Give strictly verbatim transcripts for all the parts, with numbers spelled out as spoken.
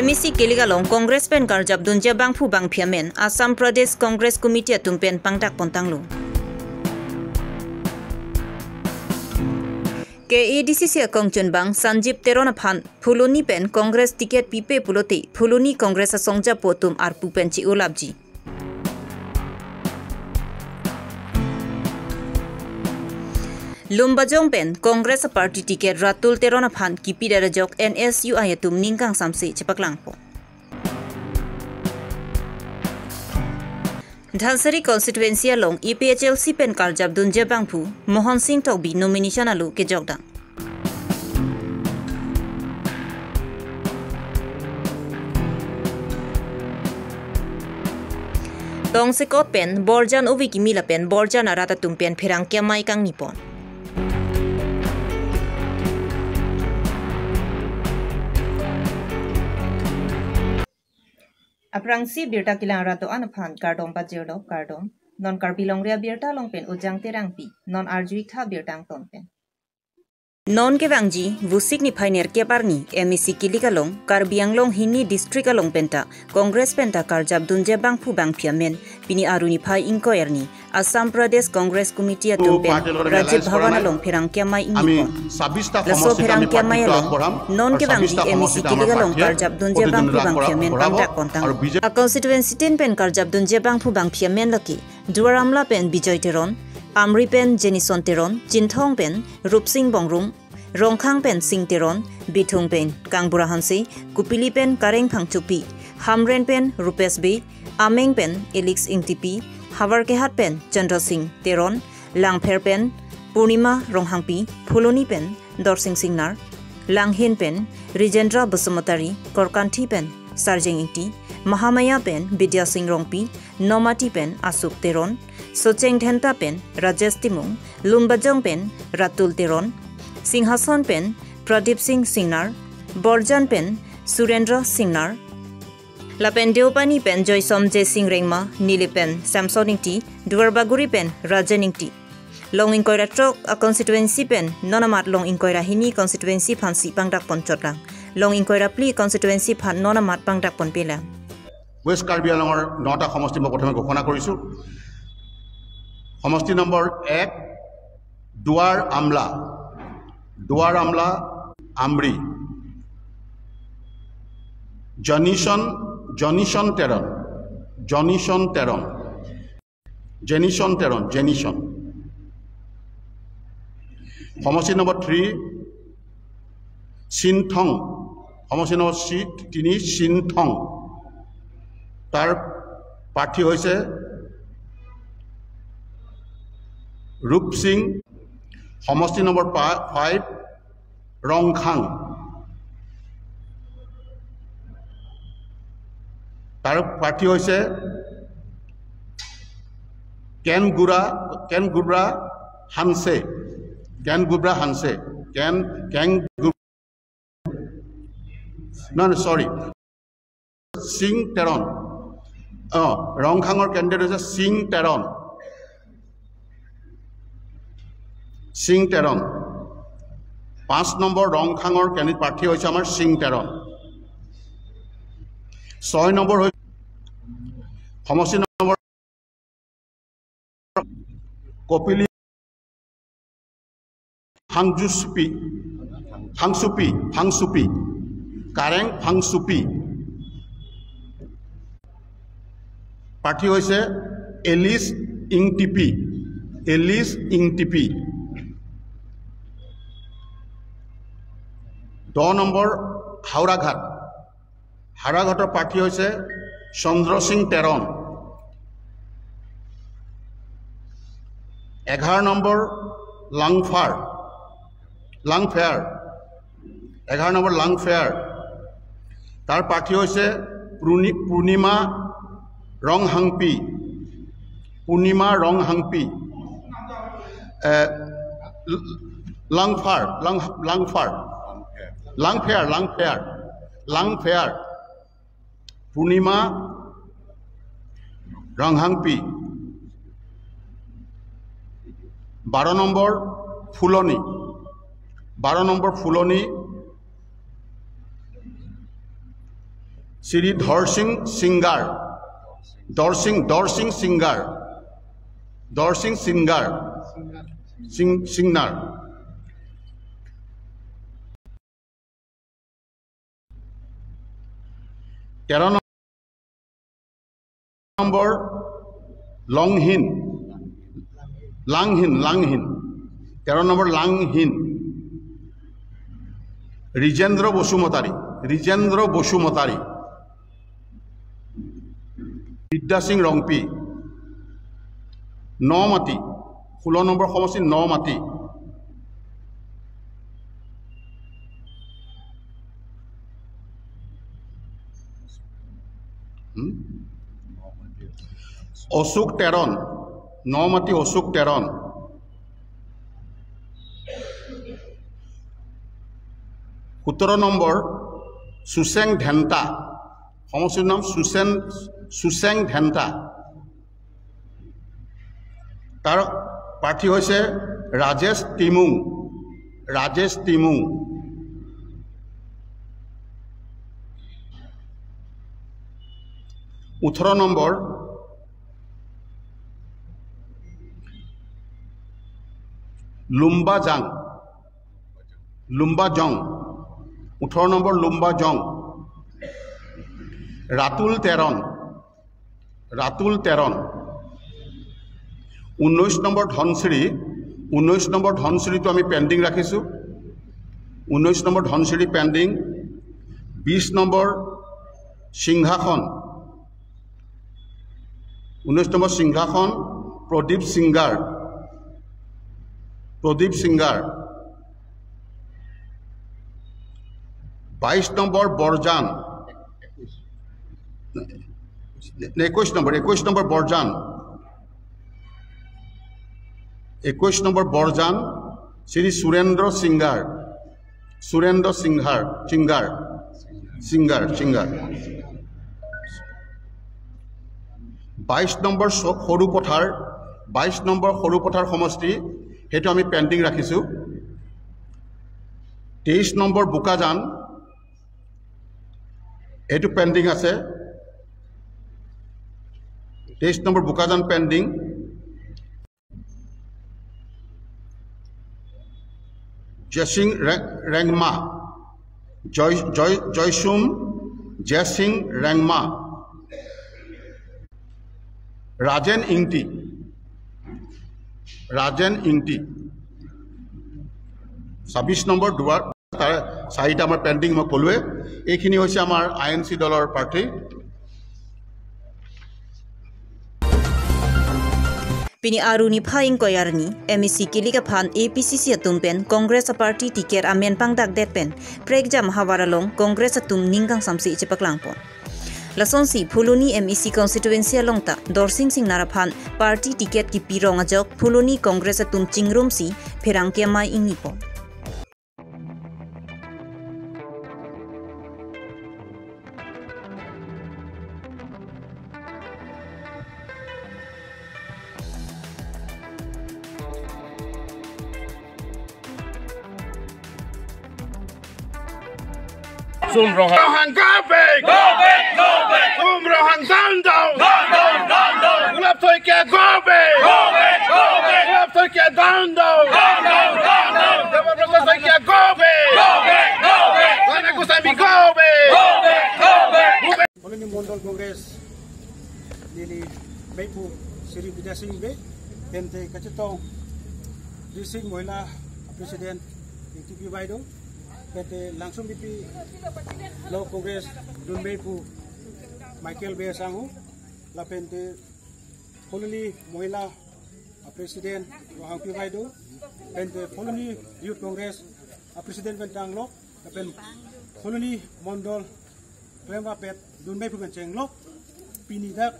M A C kelik along Congress pen karjapdunji abangphu bangphi amen Assam Pradesh Congress Committee atum pen pangdak pontanglo. K A D C C akongchunbang Sanjib Teron aphan Phuloni pen Congress ticket pipe pulote Phuloni Congress asongjapo atum arpu pen chi-olapji. Lumbajong pen Congress party ticket Ratul Teron aphan kipi dara jok N S U I atum ningkang samse chepaklangpo. Dhansiri constituency along A P H L C pen karjapdunji abangphu Mohon Singh Tokbi nomination alo kejokdam. Tongsekot pen Borjan ove kimi lapen Borjan arat atum pen pherangke amei kangnipon. Aphrangsi birta kelang arat do-an aphan kardom pajirlo, kardom. Non Karbi Longri Abirta along pen Ujang Terangpi, non arju-ik tha birta angton pen. Non kevangji Vosik niphai nerkep arni M A C kelik along Karbi Anglong hini district along penta Congress penta karjapdunji abangphu bangphi amen pini aru niphai ingkoi arni Assam Pradesh Congress Committee atum pen Rajit Bhavan along pherangke amei ingnipon. Laso pherangke amei along non kevangji M A C kelik along karjapdunji abangphu bangphi amen pangdak pontang. A constituency tin pen karjapdunji abangphu bangphi amen lake Duar Amla pen Bijoy Teron, Amri pen Jenison Teron, Chinthong pen Rupsing Bongrung, Rongkhang pen Sing Teron, Bithung pen Kangbura Hanse, Kopili pen Kareng Phangchopi, Hamren pen Rupesh Bey, Ameng pen Elix Ingtipi, Howraghat pen Chandra Sing Teron, Langpher pen Purnima Ronghangpi, Phuloni pen Dorsing Singnar, Langhin pen Rijendra Basumatary, Korkanthi pen Sarjeng Ingti, Mahamaya pen Bidya Sing Rongpi, Nomati pen Asuk Teron, Socheng Dhenta pen Rajesh Timung, Lumbajong pen Ratul Teron, Singhason pen Pradip Singh Singnar, Borjan pen Surendra Singnar, lapen Deopani pen Joysom J Singh Rengma, Nilip pen Samson Ingti, Duarbagori pen Rajen Ingti. Long ingkoi ra throk a constituency pen non amat long ingkoi ra hini constituency aphansi pangdak ponchotlang. Long ingkoi ra phli constituency aphan non amat pangdak ponpelang. West Karbi আংলঙৰ নটা সমষ্টি মই প্ৰথমে ঘোষণা কৰিছোঁ। সমষ্টি নম্বৰ এক, দুৱাৰ আমলা, দুৱাৰ আমলা, আমৰি, জনিচন, জনিচন তেৰণ, জনিচন তেৰণ, জেনিচন তেৰণ, জেনিচন। সমষ্টি নম্বৰ থ্ৰী, চিনথং। সমষ্টি নম্বৰ চি-, তিনি, চিনথং। তাৰ প্ৰাৰ্থী হৈছে ৰূপ সিং। সমষ্টি নম্বৰ পা-, ফাইভ, ৰংখাং। তাৰ প্ৰাৰ্থী হৈছে কেন গুৰা, কেন গুব্ৰা হানছে, কেন গুব্ৰা হানছে, কেন, কেন গু-, নহয়, নহয়, চৰি, সিং তেৰণ। অ, ৰংখাঙৰ কেণ্ডিডেট হৈছে সিং তেৰণ। সিং তেৰণ। পাঁচ নম্বৰ ৰংখাঙৰ কেণ্ডিডেট প্ৰাৰ্থী হৈছে আমাৰ সিং তেৰণ। ছয় নম্বৰ হৈ সমষ্টি নম্বৰ কপিলি ফাংজুচুপি, ফাংচুপি, ফাংচুপি, কাৰেং ফাংচুপি। প্ৰাৰ্থী হৈছে এলিছ ইংটিপি, এলিছ ইংটিপি। দহ নম্বৰ হাওৰাঘাট, হাওৰাঘাটৰ প্ৰাৰ্থী হৈছে চন্দ্ৰ সিং তেৰণ। এঘাৰ নম্বৰ লাংফাৰ, লাংফেয়াৰ, এঘাৰ নম্বৰ লাংফেয়াৰ, তাৰ প্ৰাৰ্থী হৈছে পূৰ্ণি-, পূৰ্ণিমা ৰংহাংপি, পূৰ্ণিমা ৰংহাংপি। এ, লাংফাৰ, লাং-, লাংফাৰ, লাংফেয়াৰ, লাংফেয়াৰ, লাংফেয়াৰ। পূৰ্ণিমা ৰংহাংপি। বাৰ নম্বৰ ফুলনি, বাৰ নম্বৰ ফুলনি, শ্ৰী ধৰসিং সিংগাৰ, ধৰসিং, ধৰসিং সিংগাৰ, ধৰসিং সিংগাৰ, সিং, সিংনাৰ। তেৰ নম্বৰ লংহিন, লাংহিন, লাংহিন, তেৰ নম্বৰ লাংহিন, ৰিজেন্দ্ৰ বসুমতাৰী, ৰিজেন্দ্ৰ বসুমতাৰী, বিদ্যা সিং ৰংপি, ন মাটি, ষোল্ল নম্বৰ সমষ্টি ন মাটি। হুম? অশোক তেৰণ, ন মাটি অশোক তেৰণ। সোতৰ নম্বৰ সুচেং ধেন্তা, সমষ্টিৰ নাম সুচেন, সুচেং ধেন্তা। তাৰ প্ৰাৰ্থী হৈছে ৰাজেশ টিমুং, ৰাজেশ টিমুং। ওঠৰ নম্বৰ লুম্বা জাং, লুম্বা জং, ওঠৰ নম্বৰ লুম্বা জং। ৰাতুল তেৰণ, ৰাতুল তেৰণ। ঊনৈশ নম্বৰ ধনশিৰি, ঊনৈশ নম্বৰ ধনশিৰিটো আমি পেণ্ডিং ৰাখিছোঁ। ঊনৈশ নম্বৰ ধনশিৰি পেণ্ডিং। বিশ নম্বৰ সিংহাসন, ঊনৈশ নম্বৰ সিংহাসন প্ৰদীপ সিংগাৰ, প্ৰদীপ সিংগাৰ। বাইশ নম্বৰ বৰজান, নে, একৈশ নম্বৰ, একৈশ নম্বৰ বৰজান, একৈশ নম্বৰ বৰজান, শ্ৰী সুৰেন্দ্ৰ সিংগাৰ, সুৰেন্দ্ৰ সিংগাৰ, সিংগাৰ, সিংগাৰ, সিংগাৰ। বাইশ নম্বৰ স-, সৰুপথাৰ, বাইশ নম্বৰ সৰুপথাৰ সমষ্টি, সেইটো আমি পেণ্ডিং ৰাখিছোঁ। তেইশ নম্বৰ বোকাজান, এইটো পেণ্ডিং আছে, তেইশ নম্বৰ বোকাজান পেণ্ডিং। জয়সিং ৰে-, ৰেংমা, জয়, জয়, জয়সুম জয়সিং ৰেংমা, ৰাজেন ইংতি, ৰাজেন ইংতি, ছাব্বিশ নম্বৰ দুৱাৰ। তাৰে চাৰিটা আমাৰ পেণ্ডিং মই ক'লোৱে। এইখিনি হৈছে আমাৰ আই এন চি দলৰ প্ৰাৰ্থী। Pini arni phai ingkoi arni, M A C kilik aphan A P C C atum pen Congress a party ticket amen pangdakdet pen prekjam havar along Congress atum ning kangsamse chepaklangpon. Lasonsi Phuloni M A C constituency along ta Dorsing Singnar aphan party ticket kipi rong ajok Phuloni Congress atum chingrumsi pherangke amei ingnipon. Sum Ronghang. Ronghang go back! Go back, go back! Sum Ronghang down, down! Down, down, down, down! Gulap Soikia go back! Go back, go back! Gulap Soikia down, down! Down, down, down, down! Debabrata Soikia go back! Go back, go back! Rana Goswami go back! Go back, go back! Phuloni Mondol Congress neli meipu Sri Bidya Sing Bey, pente kachetong District Mohila President Ingtipi Baideo, pente langsung bipi Block Congress dunmeipu Michael Bey asangho, lapente Phuloni Mohila a President Rohangpi Baideo, pente Phuloni Youth Congress a President pen tanglo, lapen Phuloni Mondol klemvapet dunmeipu pen chenglo, pini dak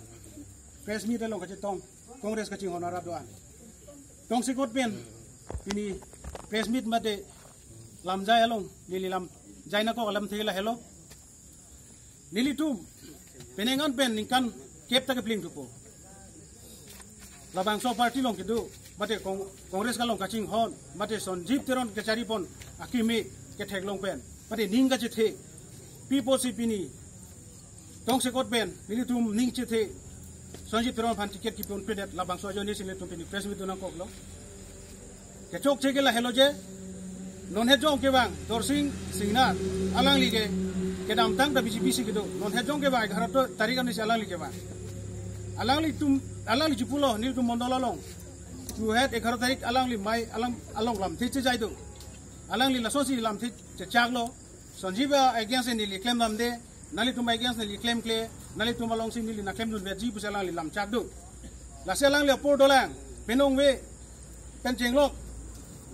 press meet along kachetong Congress kachinghon arat do-an. Tongsekot pen pini press meet mate lamjai along, neli lamjai nangkok alamthe lahelo. Nelitum penang an pen ningkan kep ta kepling thupo. Labangso party along kedo, mate Cong-, Congress along kachinghon, mate Sonjib Teron kacharipon akimi ketheklong pen, mate ning kachethe, pi apotsi pini Tongsekot pen nelitum ning chethe Sonjib Teron aphan ticket kepi-un-edet, labangso ajoine si nelitum pini press meet dun nangkoklo. Kechokche ke lahelo je, non hetjong kevang Dorsing Singnar, alangli ke kedamtang ta B J P si kedo, non hetjong kevang egharo tarik arni si alangli kevang. Alanglitum, alangli chipulo, nelitum mondol along, chuhet egharo tarik alangli mai alang along lamthe chejai do. Alangli lasonsi lamthe chechaklo. Sonjib against neli klemdamde, nanglitum against neli klemkle, nanglitum alongsi neli nangklemdunvekji pusi alangli lamchak do. Lasi alangli apor dolang, penong ve, pen chenglok,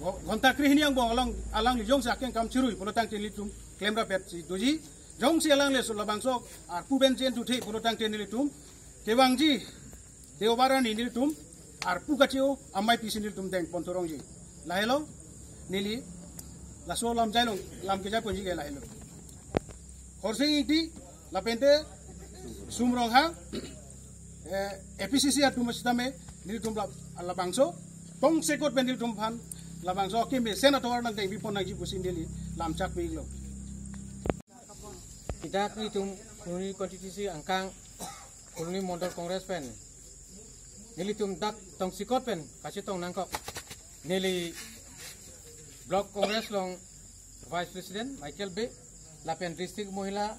gho-, ghonta krehini angbong along, alangli jongsi akeng kam chirui pulotangte nelitum klemrapet si doji, jongsi alangli laso labangso arpu pen chen tuthe pulotangte nelitum kevangji Deobar arni nelitum arpu kache-o amei pisi nelitum dengpon thurongji. Lahelo, neli laso lam jailong, lam kejai ponji ke lahelo. Khorsing Ingti, lapente Sum Ronghang, eh, A P C C atum sitame nelitum la-, labangso Tongsekot pen nelitum aphan labangso akemesen atovar nangdengpipon nangji pusi neli lamchak piklo. Idak nelitum Phuloni constituency angkang Phuloni Mondol Congress pen nelitum dak Tongsekot pen kachetong nangkok. Neli Block Congress along Vice President Michael Bey, lapen District Mohila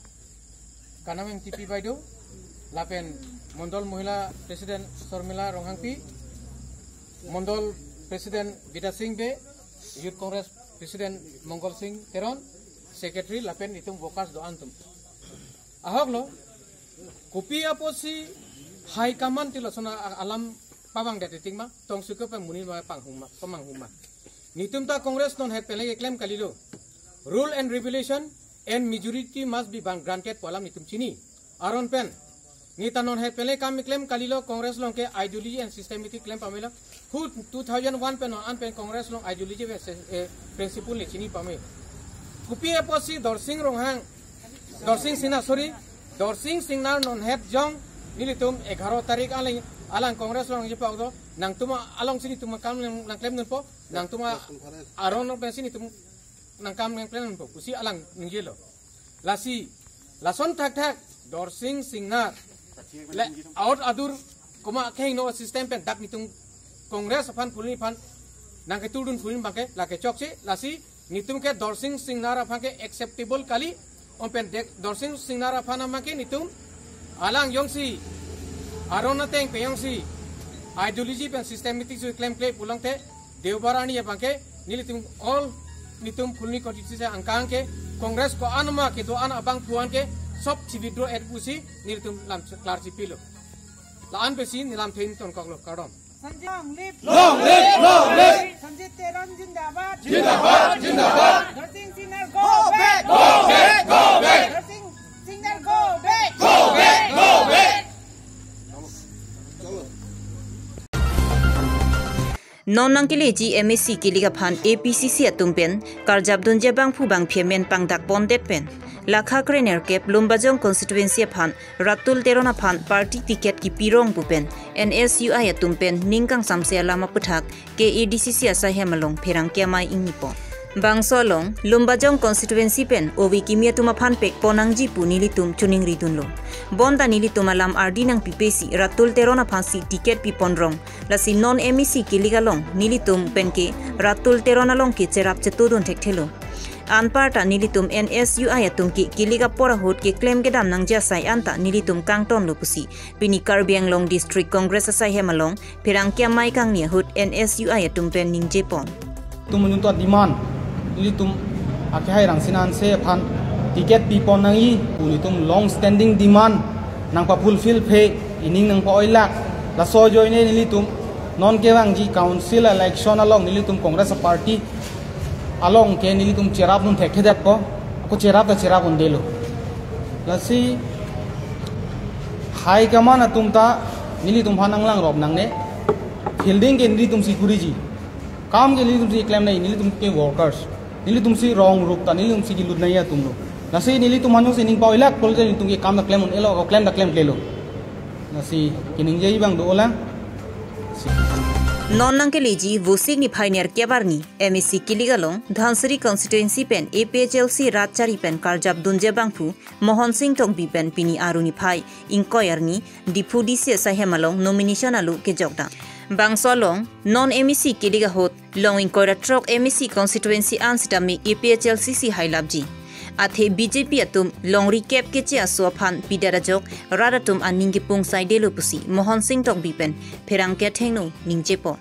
Kanam Engtipi Baido, lapen Mondol Mohila President Sormila Ronghangpi, Mondol President Bidya Sing Bey, Youth Congress President Mongol Sing Teron, Secretary lapen itum workers do-an atum. Ahoklo, kopi apotsi high command ti lason a-, alam pabang det ting ma, Tongsekot pen monit ma panghuma, pamanghuma. Netum ta Congress non het pen le keklem kalilo. Rule and regulation and majority must be bang granted pu alam netum chini. Aron pen, neta non het pen le kam keklem kalilo, Congress along ke ideology and systematic klem pamelo. Hu two thousand one pen non an pen Congress along ideology ve se-, eh, principle le chini pame. Kopi apotsi Dorsing Ronghang, Dorsing Singnar, sorry, Dorsing Singnar non het jong nelitum egharo tarik alang, alang Congress along jepok do, nangtum alongsi netum kam nang, nangklemdunpo, nangtum aron pensi netum nangkam nangklemdunpo pusi alang ningjelo. Lasi, lason thakthak Dorsing Singnar le out adur komat kehingno system pen dak netum Congress aphan Phuloni aphan nangketurdun Phuloni abangke lake chokche, lasi netum ke Dorsing Singnar aphan ke acceptable kali, om pen dek Dorsing Singnar aphan abangke netum alang jongsi aron ateng pen jongsi ideology pen systematic si klemkle pulote Deobar arni abangke nelitum all netum Phuloni constituency angkang ke Congress ko-an ma kedo-an abang puan ke sob si withdraw et pusi nelitum lam klarsi pilo. La-an pensi nelam thein tonkoklo, kardom. Sonjib long live! Long live! Long live! Sonjib Teron zindabad! Zindabad! Zindabad! Dorsing Singnar go back! Go back! Go back! Dorsing Singnar go back! Go back! Go back! Non nangkeleji M A C kilik aphan A P C C atum pen karjapdunji abangphu bangphi amen pangdakpondet pen, lakha krenerkep Lumbajong constituency aphan Ratul Teron aphan party ticket kepirong pu pen N S U I atum pen ning kangsamse alam aputhak K A D C C asai hem along pherangke amei ingnipon. Bangso along, Lumbajong constituency pen ove kimi atum aphan pekpon nangji pu nelitum choningridunlo. Bonta nelitum alam ardi nangpipe si Ratul Teron aphansi ticket piponrong. Lasi non M A C kilik along nelitum pen ke Ratul Teron along ke cherap chetodun thekthelo. Anparta nelitum N S U I atum ke kilik apor ahut keklem kedam nangji asai anta nelitum kangtonlo pusi pini Karbi Anglong District Congress asai hem along pherangke amei kangni ahut N S U I atum pen ningjepon. Tum nelitum demand, nelitum akehai Rangsina Hanse aphan ticket pipon nangji pu nelitum long standing demand nangpa fulfill phe, ining nangpa-oilak. Laso ajoine nelitum non kevangji council election along nelitum Congress party along ke nelitum cherapdun thekthedetpo, ako cherap ta cherap undelo. Lasi high command atum ta nelitum aphan nanglangrop nangne. Fielding ke nelitumsi kuriji. Kam ke nelitumsi klemnei, nelitum ke workers. Nelitumsi rong rup ta nelitumsi kelutnei atumlo. Lasi nelitum manu si ning pa-oilak pulote nelitum ke kam ta klem un-elo, ako klem ta klemklelo. Lasi keningje abang do-olang. Si. Non nangkeleji Vosik niphai nerkep arni M A C kilik along Dhansiri constituency pen A P H L C rat chari pen karjap dunji abangphu Mohon Sing Tokbi pen pini Aru niphai ingkoi arni Diphu D C asaihem along nomination alo kejokdam. Bangso along non M A C kilik ahut long ingkoi ra throk M A C constituency an sitame A P H L C si hailapji. Athe B J P atum longri kep keche aso aphan pidet ajok rat atum aning kepung saidelo pusi Mohon Sing Tokbi pen pherangke athengno ningjepon.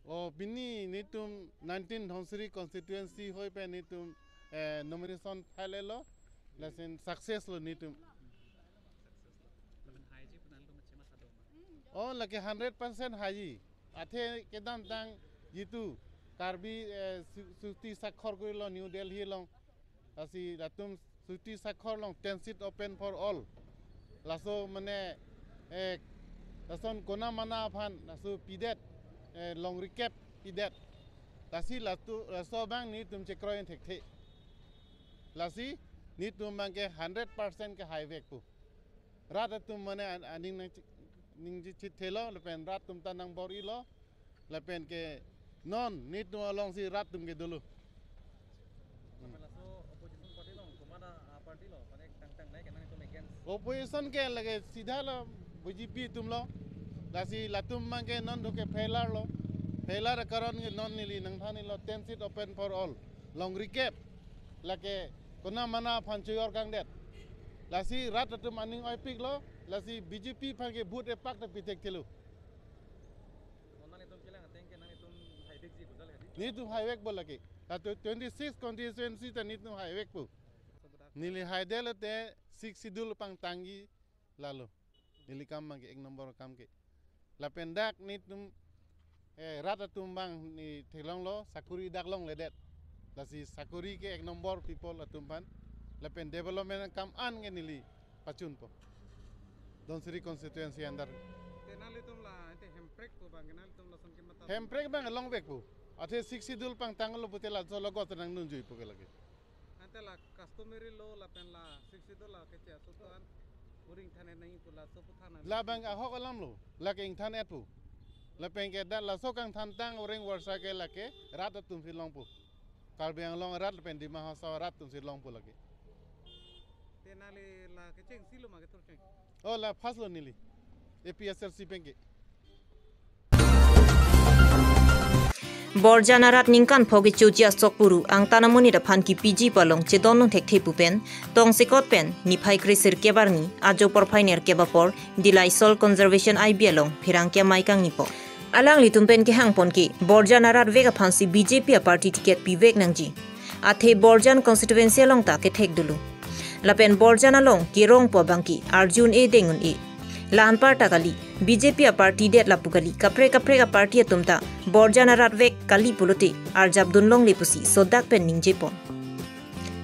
Oh, pini netum nineteen Dhansiri constituency hoi pen netum, eh, nomination file lo, lasen success lo netum. Oh, lake hundred percent haiji. Athe kedamtang jitu Karbi, eh, su-, suti sakhor kurilo New Delhi along. Lasi latum suti sakhor along ten seat open for all. Laso mane, eh, lason kona mana aphan laso pidet, eh, longri kep pidet. Lasi latu, laso abang netum chekroi thekthe. Lasi netum abangke hundred percent ke haivekpo. Rat atum mane an-, aning nang chi-, ningje chithelo, lapen rat atum ta nangbor-ilo, lapen ke non netum alongsi rat atum ke dolo. Lapen laso opposition party along, komat a party lo, mane tangtang nai ke nangtum against? Opposition ke lake sidha lo B J P atum lo. Lasi latum abangke non doke failure lo. Failure karon ke non neli nangthanlo ten seat open for all. Longri kep. Lake kona mana aphan choyor kangdet. Lasi rat atum aning oipiklo, lasi B J P aphan ke vote epak ta pithekthe lo. Kona netum kelang ateng ke nangtum haivekji budal hadi? Netum haivekpo lake. Latum twenty-six constituency ta netum haivekpo. Neli haidetlo te Sixth Schedule pangtangji lalo. Neli kam abangke ek number kam ke. Lapen dak netum, eh, rat atum abang ne theklonglo sakori dak longledet. Lasi sakori ke ek number people atum aphan. Lapen development akam an ke neli pachunpo. Dhansiri constituency under. Te nanglitum la, ente hemprek pu abang, nanglitum lason kematha? Hemprek abang longvekpo. Athe Sixth Schedule pangtanglo pute laso logot nang nunjuipo ke lake. Ante la customary law lapen la Sixth Schedule la keche aso atum an uri ingthan-et nangji pu laso aphuthak nang. Labang ahok alam lo, lake ingthan-etpo. Lapen ke dak laso kangthantang oreng warsa ke lake rat atumsi longpo. Karbi Anglong arat lapen Dima Hasao arat atumsi longpo lake. Te nangli la kechengsi lo ma kethur cheng? Oh, la first lo neli. A P H L C pen ke. Borjan arat ningkan pho kechoji asok puru angtan amonit aphan kipiji pu along chedondun thekthe pu pen tongsekot pen niphai kre-sirkep arni ajo porphai nerkep apor Dillai Soil Conservation I B along pherangke amei kangnipo. Alanglitum pen kehangpon ke Borjan arat vek aphansi B J P aparty ticket pivek nangji. Athe Borjan constituency along ta kethek dolo. Lapen Borjan along kerongpo abangke arju un-e deng un-e. La anparta kali, B J P aparty det lapu kali, kaprek kaprek aparty atum ta Borjan arat vek kali pulote arjapdun longle pusi sodak pen ningjepon.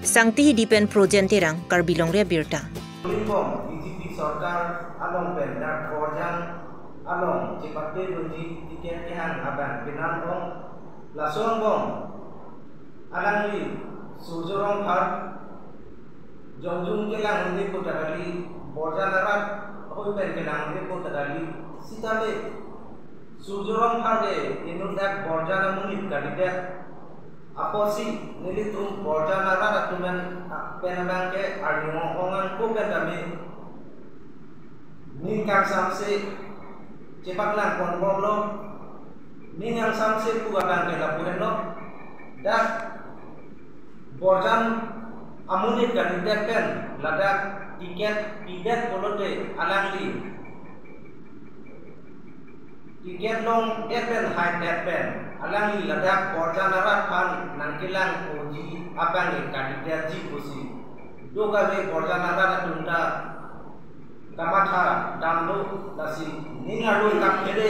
Sangti Hidi pen Projen Terang, Karbi Longri Abirta. Limbong B J P sorkar along pen dak Borjan along chepatedunji ticket kehang abang penang ong. Laso angbong alangli Surjya Rongphar jongjung kelang un-e pu ta kali, Borjan arat hoi pen kelang un-e pu ta kali, sitame Surjya Rongphar ke inut dak Borjan amonit kalidet. Apotsi nelitum Borjan arat atum pen abangke arni ong ong an ko pen kami ning kangsamse chepaklang ponbomlo, ning kangsamse pu abangke lapu henlo. Dak Borjan amonit kalidet pen ladak ticket pidet pulote alangli ticket longdet pen haidet pen alangli ladak Borjan arat aphan nangkelang unji abang ke kalidet ji pusi do kave Borjan arat atum ta kamatha damlo, lasi ning arlo kaphere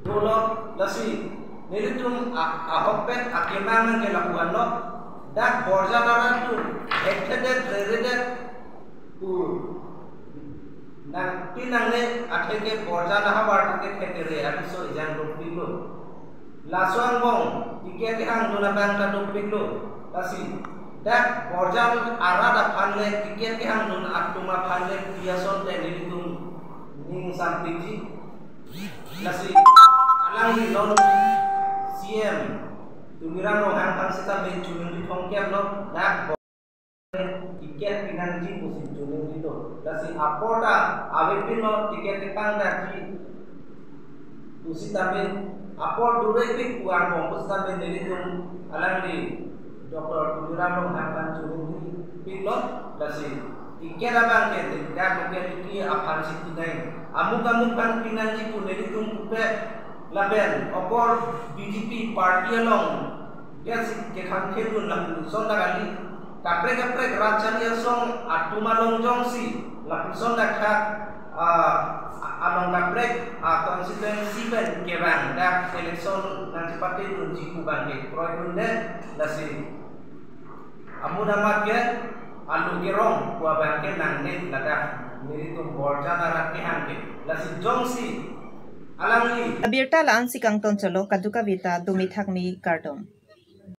dolo, lasi nelitum a-, ahokpet akemang ke lapu anlo, dak Borjan arat atum hekthedet reredet pu nangpi nangne atheke Borjan ahavar ta kethekre abiso ejang dopiklo. Laso angbong ticket kehangdun abang ta dopiklo. Lasi dak Borjan arat aphan le ticket kehangdun atum aphan le pi asonte nelitum ning sampikji. Lasi alangli non C M Tuliram Ronghang aphan sitame chuningri thongkep lo, dak ticket pinangji pusi chuningri do. Lasi apor ta avepinlo, ticket ketang dakji pusitame, apor durepik pu angbong pusitame nelitum alangli Doctor Tuliram Ronghang aphan chuningri piklo. Lasi ticket abang ke dak local iti aphan si pinang, amuk amuk aphan pinangji pu nelitum pupe, lapen apor B J P party along ya si kethang khedun lapuson ta kali. Kaprek kaprek rat chari asong atum along jongsi lapuson ta khak, ah, along kaprek a constituency pen kevang dak election nangchepatedunji pu abang ke kroidunde. Lasi amun amat ke alu kerong pu abang ke nangne ladak nelitum Borjan arat kehang ke. Lasi jongsi alangli Abirta la-an si kangton cholo, kadokave ta dumi thakmi kardom.